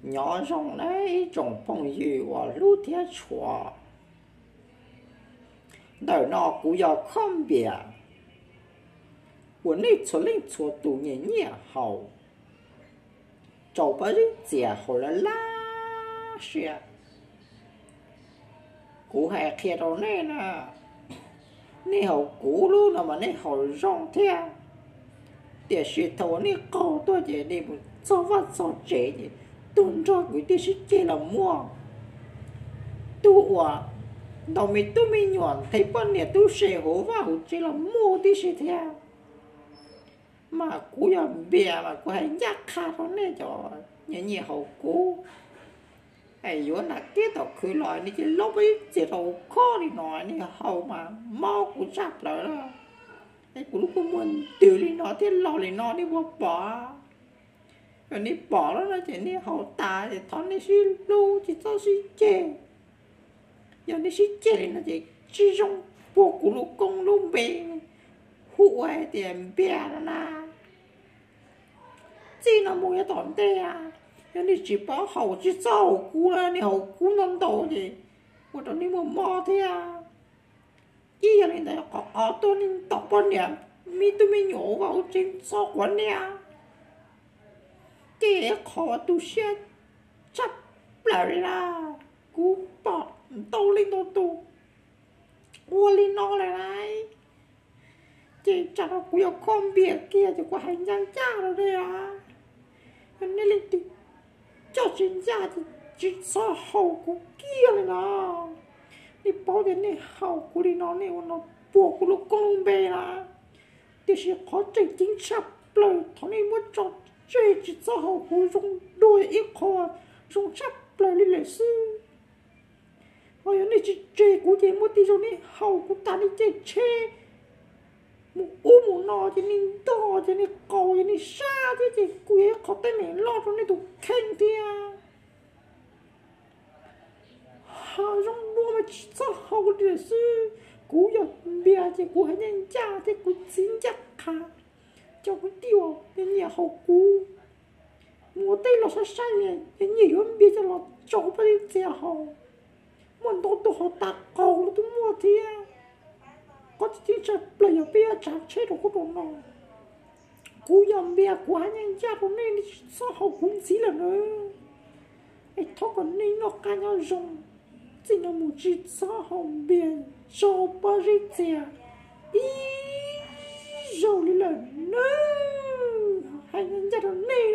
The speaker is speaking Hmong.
Nyob zoo na ib tsoom phooj ywg uas hlub thiab tshua. Ntawm no kuv yog Khob Npias uas nej txhua leej txhua tus nyiam nyiam haus, rau pab zib txias haus laj laj siab. Kuv hais qhia rau nej na, nej haus kuv lub no mas nej haus zoo thiab. Tiam sis thaum uas nej qaug tuaj ces nej mus txog vaj txog tsev ces tug nrog kwv tij sib ceg los muaj, tug uas ntaus me tub me nyuam nrhiav poj niam tub se hauv vaj hauv tsev los muaj tib si thiab. Mas kuv yog Npias mas kuv hais ncaj qha rau nej cov nyiam nyiam haus kuv, es yuav nram teb tom khwv los nej cia li lob pab zib txias rau hauv khob li no, nej haus mas mob kuv tshaj plaws na. Es kuv lub kua muag ntws li no thiab los li no nej puas pom? Yog nej pom lawm no ces nej haus tas ces thov nej sib hlub tsis txhob sib ceg. Yog nej sib ceg li no ces tsis zoo puag kuv lub koob lub npe hu ua hais tias Npias no na. Txij no mus yav tom ntej, yog nej tsis paub haus tsis txhob haus kuv na, nej haus kuv ntau ntau ces ua rau nej muaj mob thiab. Ib yam li ntawd qhov tuaj nej ntaus poj niam me tub me nyuam ua vaj ua tsev txhob quav niaj. Ces qhov tu siab tshaj plaws li na, kuv pom ntau leej ntau tus ua li no lawm lauj. Ces tsam no kuv yog Khob Npias kiag ces kuv hais ncaj ncaj rau nej os. Yog nej leej twg coj tsis ncaj ces tsis txhob haus kuv kiag li no. Nej paub tias nej haus kuv li no nej ua no puag kuv lub koob lub npe na. Tiam sis qhov tseem ceeb tshaj plaws thov nej muab tso tseg tsis txhob haus kuv zoo dua ib qho zoo tshaj plaws li lawm xwb. Ho yog nej tsis tseg kuv ces muaj tej zaum nej haus kuv tas nej caij tsheb mus ub mus no ces nej ntog ces nej qaug ces nej sab thiab ces kuv yog ib qho teeb meem loj rau nej tus kheej thiab. Ho zoo dua mas tsis txhob haus li lawm xwb. Kuv yog Npias ces kuv hais ncaj ncaj thiab kuv txiv ncaj qha. Cov kwv tij uas nyiam haus kuv, mus ua teb los saib saib, nyiam yuav Npias coj los tso pab zib txias haus. Muaj ntau tus haus tas qaug los twb muaj thiab. Qhov tseem ceeb tshaj plaws yog peb yuav tsav tsheb rau qub rau no. Kuv yog Npias kuv hais ncaj ncaj rau nej, nej tsis txhob haus kuv ntxiv lawm na. Es thov kom nej noj qab nyob zoo, txij no mus tsis txhob haus Npias tso pab zib txias ib zaug li lawm nawb. Hais ncaj ncaj rau nej.